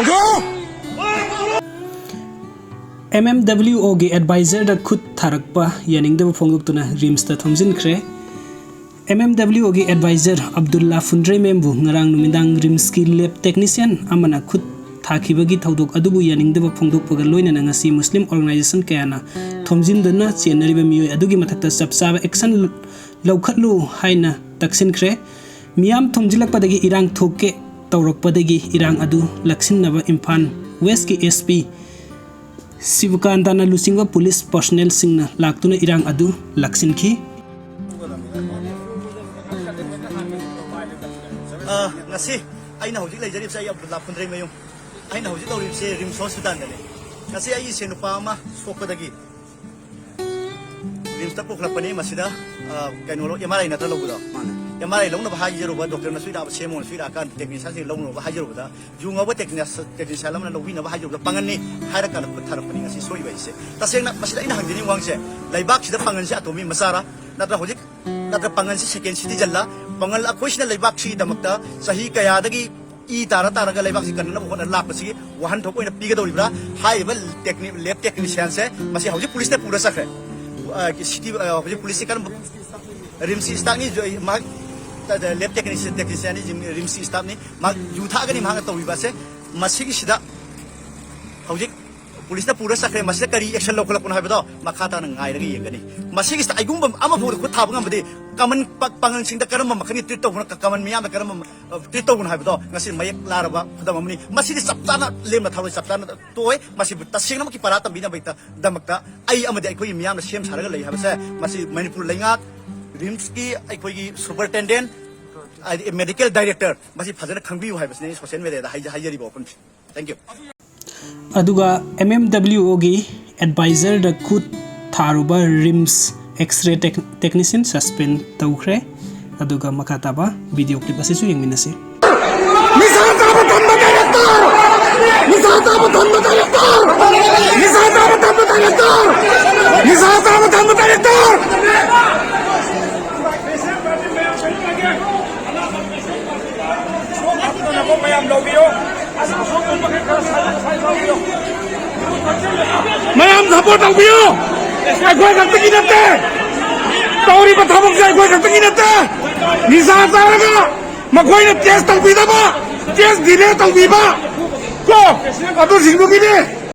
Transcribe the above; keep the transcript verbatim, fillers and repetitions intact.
M M W ꯑꯣꯒꯤ ꯑꯦꯗꯚꯥꯏꯖꯔꯗ ꯈꯨꯠ ꯊꯥꯔꯛꯄ ꯌꯥꯅꯤꯡꯗꯕ ꯐꯣꯡꯗꯣꯛꯇꯨꯅ ꯔꯤꯝꯁꯇ ꯊꯣꯝꯖꯤꯟꯈ꯭ꯔꯦ꯫ ꯑꯦꯝ ꯑꯦꯝ ꯗꯕ꯭ꯂꯤꯎ ꯑꯣꯒꯤ ꯑꯦꯗꯚꯥꯏꯖꯔ ꯑꯕꯗꯨꯜꯂꯥ ꯐꯨꯟꯗ꯭ꯔꯩꯃꯌꯨꯝꯕꯨ ꯉꯔꯥꯡ ꯅꯨꯃꯤꯗꯥꯡ ꯔꯤꯝꯁꯀꯤ ꯂꯦꯕ ꯇꯦꯛꯅꯤꯁꯤꯌꯥꯟ ꯑꯃꯅ ꯈꯨꯠ ꯊꯥꯈꯤꯕꯒꯤ ꯊꯧꯗꯣꯛ ꯑꯗꯨꯕꯨ ꯌꯥꯅꯤꯡꯗꯕ ꯐꯣꯡꯗꯣꯛꯄꯒ ꯂꯣꯏꯅꯅ ꯉꯁꯤ ꯃꯨꯁꯂꯤꯝ ꯑꯣꯔꯒꯅꯥꯏꯖꯦꯁꯟ ꯀꯌꯥꯅ ꯊꯣꯝꯖꯤꯟꯗꯨꯅ ꯆꯦꯟꯅꯔꯤꯕ ꯃꯤꯑꯣꯏ ꯑꯗꯨꯒꯤ ꯃꯊꯛꯇ ꯆꯞ ꯆꯥꯕ ꯑꯦꯛꯁꯟ ꯂꯧꯈꯠꯂꯨ ꯍꯥꯏꯅ ꯇꯛꯁꯤꯟꯈ꯭ꯔꯦ꯫ ꯃꯤꯌꯥꯝ ꯊꯣꯝꯖꯤꯜꯂꯛꯄꯗꯒꯤ ꯏꯔꯥꯡ ꯊꯣꯛꯀꯦ ꯇꯧꯔꯛꯄꯗꯒꯤ ꯏꯔꯥꯡ ꯑꯗꯨ ꯂꯥꯛꯁꯤꯟꯅꯕ ꯏꯝꯐꯥꯜ ꯋꯦꯁꯀꯤ ꯑꯦꯁ ꯄꯤ ꯁꯤꯕꯀꯥꯟꯇꯅ ꯂꯨꯆꯤꯡꯕ ꯄꯨꯂꯤꯁ ꯄꯔꯁꯣꯅꯦꯜꯁꯤꯡꯅ ꯂꯥꯛꯇꯨꯅ ꯏꯔꯥꯡ ꯑꯗꯨ ꯂꯥꯛꯁꯤꯟꯈꯤ꯫ ꯑ, ꯉꯁꯤ ꯑꯩꯅ ꯍꯧꯖꯤꯛ ꯂꯩꯖꯔꯤꯕꯁꯦ ꯑꯩ ꯑꯕꯗꯨꯜꯂꯥ ꯐꯨꯟꯗ꯭ꯔꯩꯃꯌꯨꯝ꯫ ꯑꯩꯅ ꯍꯧꯖꯤꯛ ꯇꯧꯔꯤꯕꯁꯦ ꯔꯤꯝꯁ ꯍꯣꯁꯄꯤꯇꯥꯜꯗꯅꯤ꯫ ꯉꯁꯤ ꯑꯩꯒꯤ ꯏꯆꯦ ꯅꯨꯄꯥ ꯑꯃ ꯁꯣꯛꯄꯗꯒꯤ ꯔꯤꯝꯁꯇ ꯄꯨꯈꯠꯂꯛꯄꯅꯤ꯫ ꯃꯁꯤꯗ, ꯑ, ꯀꯩꯅꯣ, ꯑꯦꯝ ꯑꯥꯔ ꯑꯥꯏ ꯅꯠꯇ꯭ꯔ ꯂꯧꯕꯗꯣ? ꯃꯥꯅꯦ꯫ ꯑꯦꯝ ꯑꯥꯔ ꯑꯥꯏ ꯂꯧꯅꯕ ꯍꯥꯏꯖꯔꯨꯕ, ꯗꯣꯛꯇꯔꯅꯁꯨ ꯍꯤꯗꯥꯛ ꯁꯦꯝꯃꯣꯅꯁꯨ ꯍꯤꯗꯥꯛ ꯀꯥꯟꯗ ꯇꯦꯛꯅꯤꯁꯤꯌꯥꯟꯁꯤꯡ ꯂꯧꯅꯕ ꯍꯥꯏꯖꯔꯨꯕꯗ, ꯌꯨ ꯉꯥꯎꯕ ꯇꯦꯛꯅꯤꯁ-, ꯇꯦꯛꯅꯤꯁꯤꯌꯥꯟ ꯑꯃꯅ ꯂꯧꯕꯤꯅꯕ ꯍꯥꯏꯖꯔꯨꯕꯗ ꯄꯥꯡꯒꯜꯅꯤ ꯍꯥꯏꯔꯀꯥꯟꯗ ꯈꯨꯠ ꯊꯥꯔꯛꯄꯅꯤ ꯉꯁꯤ ꯁꯣꯏꯕ ꯍꯥꯏꯁꯦ꯫ ꯇꯁꯦꯡꯅ ꯃꯁꯤꯗ ꯑꯩꯅ ꯍꯪꯖꯅꯤꯡꯕ ꯋꯥꯍꯪꯁꯦ, ꯂꯩꯕꯥꯛꯁꯤꯗ ꯄꯥꯡꯒꯜꯁꯤ ꯑꯇꯣꯝꯕꯤ ꯃꯆꯥꯔꯥ? ꯅꯠꯇ꯭ꯔ ꯍꯧꯖꯤꯛ, ꯅꯠꯇ꯭ꯔ ꯄꯥꯡꯒꯜꯁꯤ ꯁꯦꯀꯦꯟ ꯁꯤꯇꯤꯖꯟꯂ? ꯄꯥꯡꯒꯜ ꯑꯩꯈꯣꯏꯁꯤꯅ ꯂꯩꯕꯥꯛꯁꯤꯒꯤꯗꯃꯛꯇ ꯆꯍꯤ ꯀꯌꯥꯗꯒꯤ ꯏ ꯇꯥꯔ ꯇꯥꯔꯒ ꯂꯩꯕꯥꯛꯁꯤ ꯀꯟꯅꯅꯕ ꯍꯣꯠꯅ ꯂꯥꯛꯄꯁꯤꯒꯤ ꯋꯥꯍꯟꯊꯣꯛ ꯑꯣꯏꯅ ꯄꯤꯒꯗꯧꯔꯤꯕ꯭ꯔꯥ? ꯍꯥꯏꯔꯤꯕ ꯇꯦꯛꯅꯤ-, ꯂꯦꯕ ꯇꯦꯛꯅꯤꯁꯤꯌꯥꯟꯁꯦ ꯃꯁꯤ ꯍꯧꯖꯤꯛ ꯄꯨꯂꯤꯁꯇ ꯄꯨꯔ ꯆꯠꯈ꯭ꯔꯦ꯫ ꯑ, ꯁꯤꯇꯤ, ꯑ, ꯍꯧꯖꯤꯛ ꯄꯨꯂꯤꯁꯁꯤ ꯀꯔꯝꯕ, ꯔꯤꯝꯁꯀꯤ ꯁ꯭ꯇꯥꯐꯅꯤ, ꯖ-, ꯃꯍꯥꯛ, ꯑ, ꯂꯦꯕ ꯇꯦꯛꯅꯤꯁꯤ-, ꯇꯦꯛꯅꯤꯁꯤꯌꯥꯟꯅꯤ, ꯖꯤꯝ-, ꯔꯤꯝꯁꯀꯤ ꯁ꯭ꯇꯥꯐꯅꯤ꯫ ꯃꯍꯥꯛ ꯌꯨ ꯊꯛꯑꯒꯅꯤ ꯃꯍꯥꯛꯅ ꯇꯧꯔꯤꯕ ꯑꯁꯦ꯫ ꯃꯁꯤꯒꯤꯁꯤꯗ ꯍꯧꯖꯤꯛ ꯄꯨꯂꯤꯁꯅ ꯄꯨꯔ ꯆꯠꯈ꯭ꯔꯦ꯫ ꯃꯁꯤꯗ ꯀꯔꯤ ꯑꯦꯛꯁꯟ ꯂꯧꯈꯠꯂꯛꯄꯅꯣ ꯍꯥꯏꯕꯗꯣ ꯃꯈꯥ ꯇꯥꯅ ꯉꯥꯏꯔꯒ ꯌꯦꯡꯒꯅꯤ꯫ ꯃꯁꯤꯒꯤꯁꯤꯗ ꯑꯩꯒꯨꯝꯕ ꯑꯃꯐꯥꯎꯗ ꯈꯨꯠ ꯊꯥꯕ ꯉꯝꯕꯗꯤ ꯀꯃꯟ ꯄ-, ꯄꯥꯡꯒꯜꯁꯤꯡꯗ ꯀꯔꯝꯕ ꯃꯈꯜꯒꯤ ꯇ꯭ꯔꯤꯠ ꯇꯧꯕꯅꯣ, ꯀ-, ꯀꯃꯟ ꯃꯤꯌꯥꯝꯗ ꯀꯔꯝꯕ, ꯑ, ꯇ꯭ꯔꯤꯠ ꯇꯧꯕꯅꯣ ꯍꯥꯏꯕꯗꯣ ꯉꯁꯤ ꯃꯌꯦꯛ ꯂꯥꯔꯕ ꯈꯨꯗꯝ ꯑꯃꯅꯤ꯫ ꯃꯁꯤꯗꯤ ꯆꯞ ꯆꯥꯅ ꯂꯦꯝꯅ ꯊꯥꯔꯣꯏ, ꯆꯞ ꯆꯥꯅ ꯇꯣꯛꯑꯣꯏ꯫ ꯃꯁꯤꯕꯨ ꯇꯁꯦꯡꯅꯃꯛꯀꯤ ꯄꯔꯥ ꯇꯝꯕꯤꯅꯕꯒꯤꯗꯃꯛꯇ ꯑꯩ ꯑꯃꯗꯤ ꯑꯩꯈꯣꯏꯒꯤ ꯃꯤꯌꯥꯝꯅ ꯁꯦꯝ ꯁꯥꯔꯒ ꯂꯩ ꯍꯥꯏꯕꯁꯦ ꯃꯁꯤ ꯃꯅꯤꯄꯨꯔ ꯂꯩꯉꯥꯛ, ꯔꯤꯝꯁꯀꯤ ꯑꯩꯈꯣꯏꯒꯤ ꯁꯨꯄꯔꯇꯦꯟꯗꯦꯟ, ꯍꯥꯏꯗꯤ ꯃꯦꯗꯤꯀꯦꯜ ꯗꯥꯏꯔꯦꯛꯇꯔ, ꯃꯁꯤ ꯐꯖꯅ ꯈꯪꯕꯤꯌꯨ ꯍꯥꯏꯕꯁꯤꯅꯤ ꯑꯩ ꯁꯣꯁꯤꯌꯦꯜ ꯃꯦꯗꯤꯌꯥꯗ ꯍꯥꯏꯖ-, ꯍꯥꯏꯖꯔꯤꯕ ꯋꯥꯐꯝꯁꯤ꯫ Thank you. ꯑꯗꯨꯒ ꯑꯦꯝ ꯑꯦꯝ ꯗꯕ꯭ꯂꯤꯎ ꯑꯣꯒꯤ ꯑꯦꯗꯚꯥꯏꯖꯔꯗ ꯈꯨꯠ ꯊꯥꯔꯨꯕ ꯔꯤꯝꯁ ꯑꯦꯛꯁ ꯔꯦ ꯇꯦꯛ-, ꯇꯦꯛꯅꯤꯁꯤꯌꯟ ꯁꯁꯄꯦꯟ ꯇꯧꯈ꯭ꯔꯦ꯫ ꯑꯗꯨꯒ ꯃꯈꯥ ꯇꯥꯕ ꯚꯤꯗꯤꯑꯣ ꯀ꯭ꯂꯤꯞ ꯑꯁꯤꯁꯨ ꯌꯦꯡꯃꯤꯟꯅꯁꯤ꯫ ꯅꯤꯁꯥ ꯆꯥꯕ ꯊꯝꯕ ꯗꯥꯏꯔꯦꯛꯇꯔ! ꯅꯤꯁꯥ ꯆꯥꯕ ꯊꯝꯕ ꯗꯥꯏꯔꯦꯛꯇꯔ! ꯅꯤꯁꯥ ꯆꯥꯕ ꯊꯝꯕ ꯗꯥꯏꯔꯦꯛꯇꯔ! ꯅꯤꯁꯥ ꯆꯥꯕ ꯊꯝꯕ ꯗꯥꯏꯔꯦꯛꯇꯔ! ꯃꯌꯥꯝ ꯂꯧꯕꯤꯌꯨ꯫ ꯁꯄꯣꯔꯠ ꯇꯧꯕꯤꯌꯨ꯫ ꯑꯩꯈꯣꯏ ꯈꯛꯇꯒꯤ ꯅꯠꯇꯦ, ꯇꯧꯔꯤꯕ ꯊꯕꯛꯁꯦ ꯑꯩꯈꯣꯏ ꯈꯛꯇꯒꯤ ꯅꯠꯇꯦ꯫ ꯅꯤꯁꯥ ꯆꯥꯔꯒ ꯃꯈꯣꯏꯅ ꯇꯦꯁ ꯇꯧꯕꯤꯗꯕ, ꯇꯦꯁ ꯗꯤꯂꯦ ꯇꯧꯕꯤꯕ ꯀꯣ, ꯑꯗꯨꯁꯤꯡꯗꯨꯒꯤꯅꯤ꯫